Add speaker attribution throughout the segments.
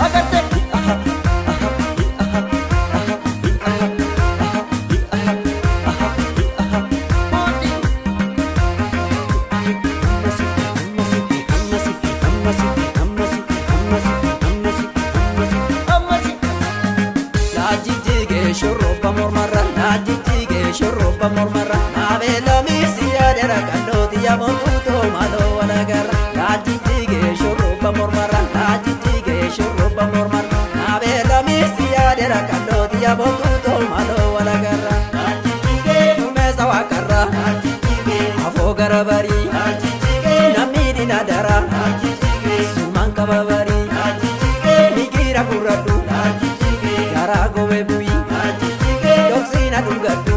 Speaker 1: Agarte. Naajjijjiigee shurrubba mormarra, naajjijjiigee shurrubba mormarra, naabeeloomi siyaadera qallooti yaabootuutoo maaloo walagarra. Naajjijjiigee shurrubba mormarra, naajjijjiigee shurrubba mormarra, naabeeloomi siyaadera qallooti yaabootuutoo maaloo walagarra. Dumeessa waaqarra, afoo gara barii, namni dina dara, sumaan qaba barii, migira gurradhu. Garaa gobee bu'ii, dhoksina dhugadhu,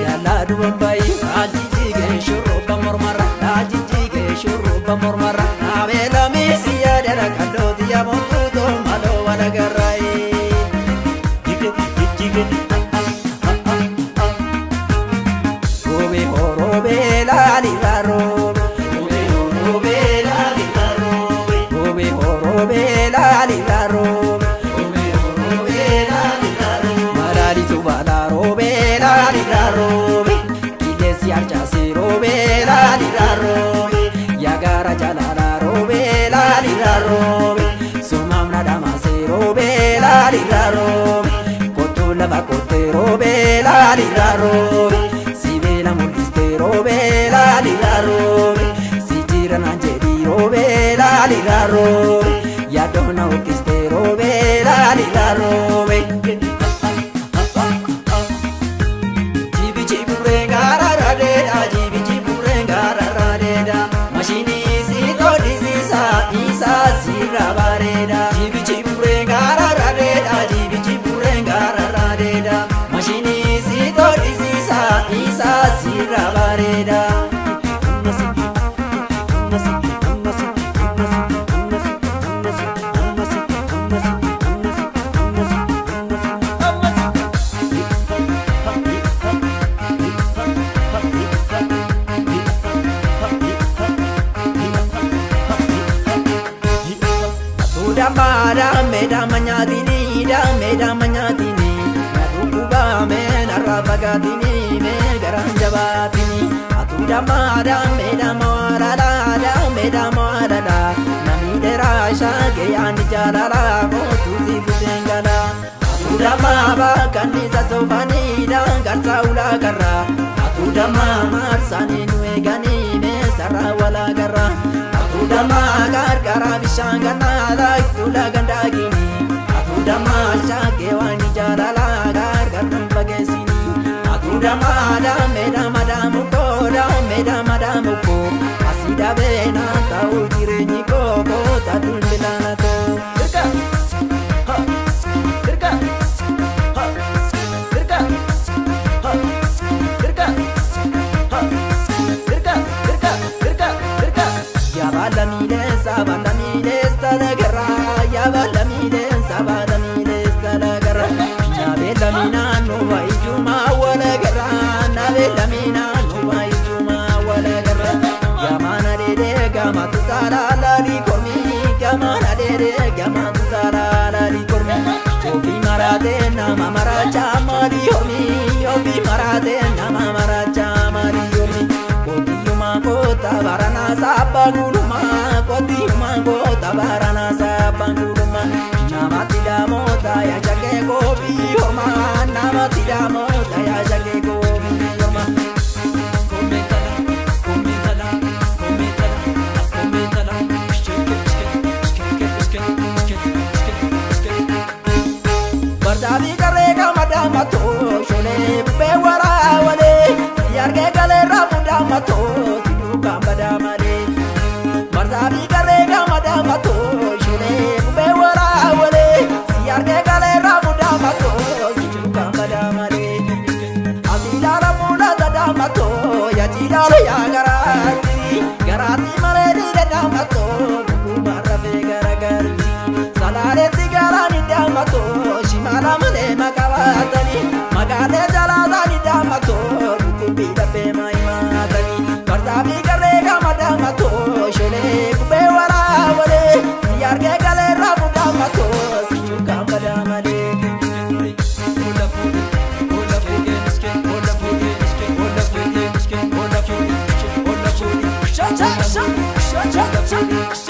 Speaker 1: yaalaa duban bayi. Naajjijjiigee shurrubba mormarra, naajjijjiigee shurrubba mormarra, naabeeloomi siyaadara qallooti yaabootuutoo maaloo walagarraayi. Roobee horoobee laalirraa roobe. Roobee horoobee laalirraa roobe. Roobee horoobee laalirraa roobe. Roobee horoobee laalirraa roobe. Malaalitu balaa roobee laalirraa roobe. Qilleensi harcaasee roobee laalirraa roobe. Yaagaara jaalalaa roobee laalirraa roobe. Sumaamna dhamaasee roobee laalirraa roobe. Kottuu lafa kottee roobee laalirraa roobe. Sibiila mul'istee roobee laalirraa roobe. Si jira naan jedhii roobee laalirraa roobe. Yaaddoon na hokkistee roobee laalirraa roobe. Jibi jiburee gaara radeedha, jibi jiburee gaara radeedha. Mashinii si tolisiisa, isa sirra bareeda. Jibi jiburee gaara radeedha, jibi jiburee gaara radeedha. Mashinii si tolisiisa, isa sirra bareeda. Damma damme damma nyaatini, damme damma nyaatini, na dhukkubame narraa fagaatini, mee garaan jabaatini. Atuu damma damme damma waalala, damme damma waalala, namni dheeraa shaakee yaanni jaalala kootu si futeen gala. Atuu damma bakkanniisa soofanii daangarsaa ulaa karraa, atuu damma maarsaanii nu eeganii mee sarara walaa garraa. Atuu damma gargaara bishaan gannaa laayituula gandaagini. Atuu damma shaakee waan jaalala gargar nu fageessini. Atuu damma dammee damma daamukoo, dammee damma daamukoo, asii dabee naan ta'u jireenyi koo koota dulbilaana too.
Speaker 2: Dirqa. Ha. Dirqa. Ha. Dirqa. Ha. Dirqa. Ha. Dirqa. Dirqa. Dirqa. Dirqa.
Speaker 1: Yaabala miidheessa baala miidheessa lagarraa, yaabala miidheessa baala miidheessa lagarraa, nabeela miinaannu waayijumaa walagarraa, nabeela miinaannu waayijumaa walagarraa, gamaana dheedhee gamatu taalaa laalii kormii, gamaana dheedhee gamatu taalaa laalii kormii, ofii maraatee nama maraachaa maalii hormii, ofii maraatee nama maraachaa maalii hormii. Kotiyyumaa koota baranaa sabbaa gulumaa, kotiyyumaa koota baranaa sabbaa gulumaa, namatti damoota yaa shakkee koobii hormaa, namatti damoota yaa shakkee koobii hormaa. Bardaabii qarree gama daammatoo sholee bubbee waraawalee, si argee galee raafuu daammatoo si duukaan badaa malee. Bardaabii qarree gama daammatoo sholee bubbee waraawalee, si argee galee raafuu daammatoo si duukaan badaa malee. Asi ilaala mul'ata daammatoo yachi ilaala yaa garaatti garaatti malee dhiira daammatoo dhugumaan rafee garagaruuti. Salaaletti garaan daammatoo shimala malee maqabaatanii, magaalee jalaasaanii daammatoo dhukkubbii dhabbee maayimaatanii. Bardaabii garee gama daammatoo sholee bubbee waraawalee, si argee galee raafuu daammatoo.
Speaker 2: Cha, cha.